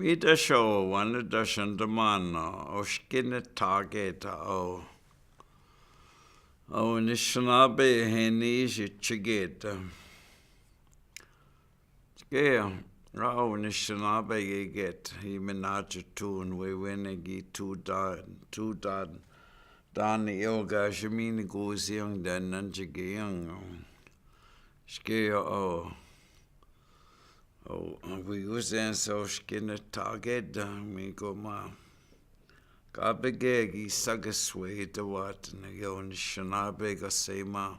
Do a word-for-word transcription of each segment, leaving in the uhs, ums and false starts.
Pita sho wane dashen damana o shikine tageta o. O Anishinaabe heni shikigeta. Ke, ra o Anishinaabe gegeta, i minatutun wewene gi tudan, tudan, dan i oga shimini gusiang dan nanjigiyang. Shike o, o, wi usen so shikine tageta mi goma. Ka bege gi sagaswe dawat na yo Anishinaabe ga sema.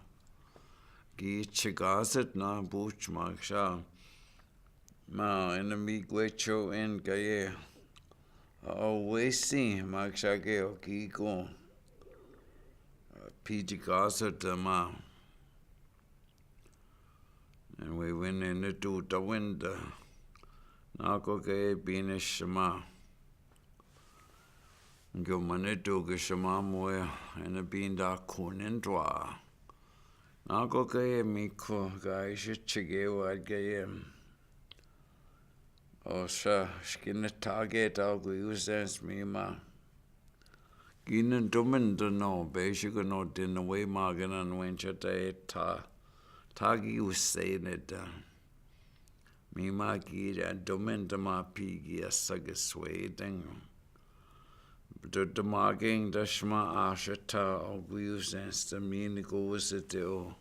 Gi chigaset na buch magsha. Ma, ina mi gwecho en gaye. O wesi magsha ge o gigo. Piti gaset ma. En wewene nitu dawinda. Nako ke bine shema. Gyo mane duge shema moya, ena binda kunen dwa. Nako ke miko ga ishe chige wa gayem. O sha, shikine tageta o gu usens mima. Ginen dumen dano, be shiko no dina we magana nwencha ta e ta. Tagi useneda. Mima gi da dumen dama pigi a sagaswe deng. Do dama geng da shma ashata o gu usens da mini gu usete o.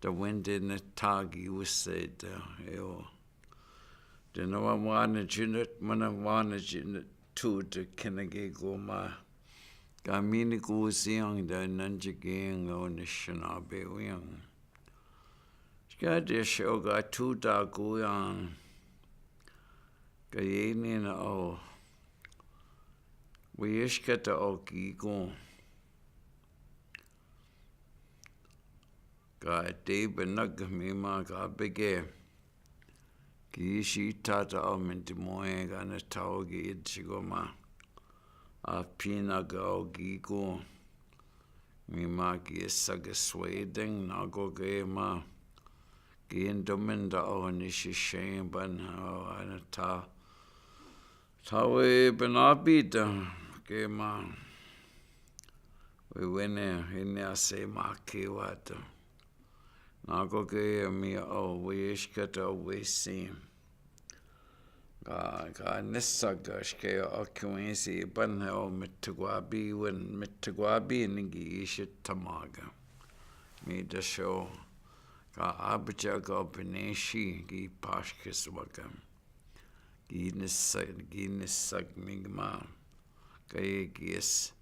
Da wende na tagi useta e o. Dena wa wana jinet, mana wana jinet tu de kenege goma. Ga mini gu usiang da nanjigeng o Anishinaabe wiang. Shka de shoga tuta guyang. Ga yeni na o. Wiyeshkata o gigo. Ga de benag mima ga bege. Gi shi tata o mintimoye ga na tao gi id shigoma. A pina ga o gigo. Mima gi sagaswe deng nago ge ma. Gi indominda o ni shishen ban o ana ta. Tawe benabida ge ma. Wewene hini ase ma ke wata. Nako ke mi o wiyeshkata o wesi. Ka, ka nisagash ke o kiwinsi ban o mitagwabi wen, mitagwabi nigi ishit tamaga. Mi dasho. Ka abjaga o bineshi gi pashkis waga. Gi nisag, gi nisag migma. Ka ye gi es,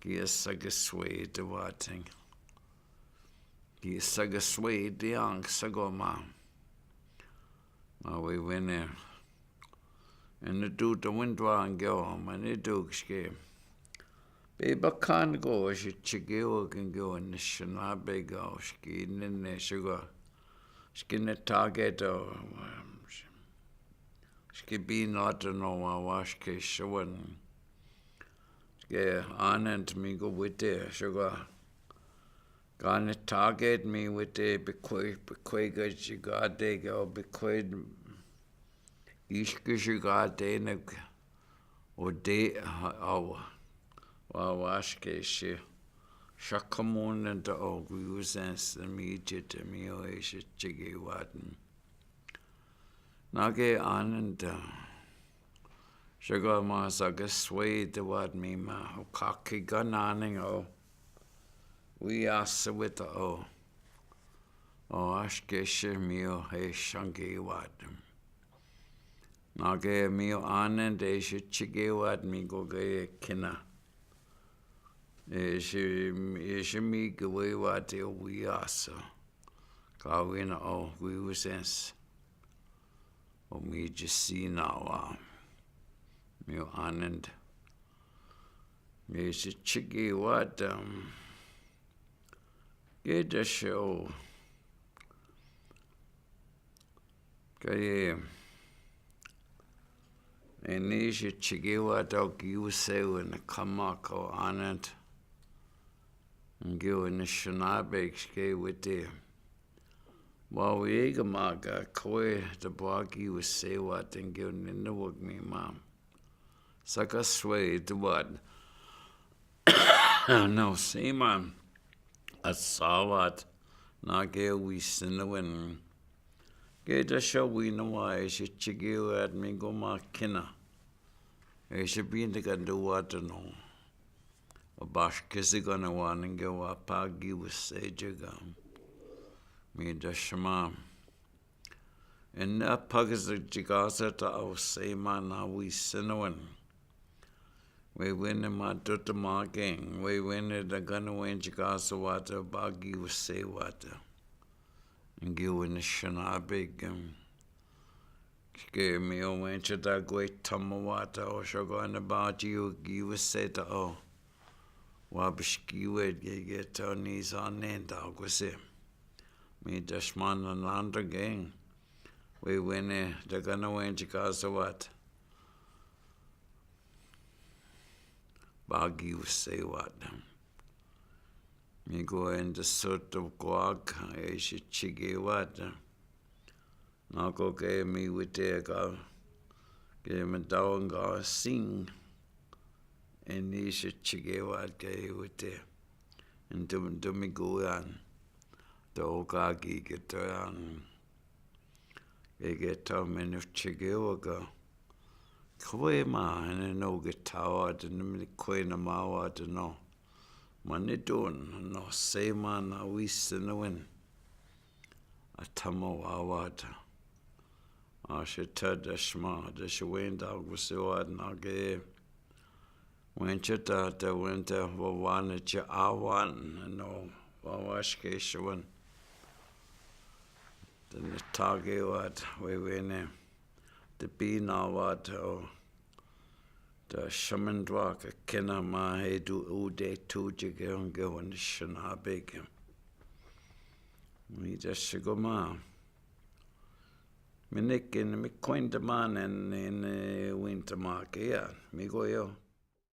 gi es sagaswe de wateng. Gi sagaswe de ang sagoma. Ma wewene. Ena du da windwa angyo, ma ni du kishke. Be bakan go, shi chige o kin go, Anishinaabe go, shki nene shigo. Shki ne tageta o. Shki bi nata no wa wa shke shiwan. Shke anent mi go wite, shigo. Gane taget mi wite bekwe, bekwe ga shigade ga o bekwe ishke shigade ne o de awa. Wa washke shi. Shakamun nenta o guyusen se mi jete mi o e shi chige waten. Nage anenta. Shigo ma sagaswe de wad mi ma o kake gananing o. Wi asa wita o. O ashke shi mi o he shange wad. Nage mi o anenta e shi chige wad mi go ge kina. E shi, e shi mi ge we wad e o wi asa. Ka wina o guyusen se. O mi jisi na wa. Mi o anent. Mi si chigi wad, um, ge da shi o. Ka ye. Eni si chigi wad o giyuse wina kama ko anent. Ngi wina Anishinaabe shke wite. Wa wegama ka kwe ta bagi wase wata ngeo nina wag mi ma. Saka swe ta wad. No, sema. Asawat. Na ke wi sinawin. Ke ta sha wi na wa e shi chige wad mi go ma kina. E shi bin ta ka do wata no. A bash kisi gana wa ninge wa pagi wase jiga. Mi da shima. Ina pagi sa jigasa ta o sema na wi sinawin. Wewene ma tota ma geng. Wewene da gana wen jigasa wata bagi wase wata. Ngi wene shana begem. Ke mi o wen chata gwe tama wata o shogo na ba ji o gi wase ta o. Wa bishki wed ge ge to ni sa nen ta gwase. Mi da shima na nanda geng. Wewene da gana wen jigasa wata. Bagi wase wata. Mi go en da sota gwag e shi chige wata. Na ko ke mi wite ka, ke mi tawanga sing, eni shi chige wata ke wite. Ntum, ntum mi go yan. To ka ki ke to yan. Ke ke to menu chige waka. Kwe ma, ene no ke tawa, te numi kwe na mawa, te no. Manitun, no sema na wi sinawin. A tama wawata. A shi ta da shima, da shi wen da gwase wata na ke. Wen chata ta wen ta wawana chi awan, no, wawash ke shiwan. Ta na tage wata, wewene. Ta bi na wata, o. Ta shaman dwa ka kena ma he du u de tu jige unge wan shana bege. Mi da shigoma. Mi ne ken mi kwenda ma nen, nen, eh, winta ma ke ya. Mi go yo.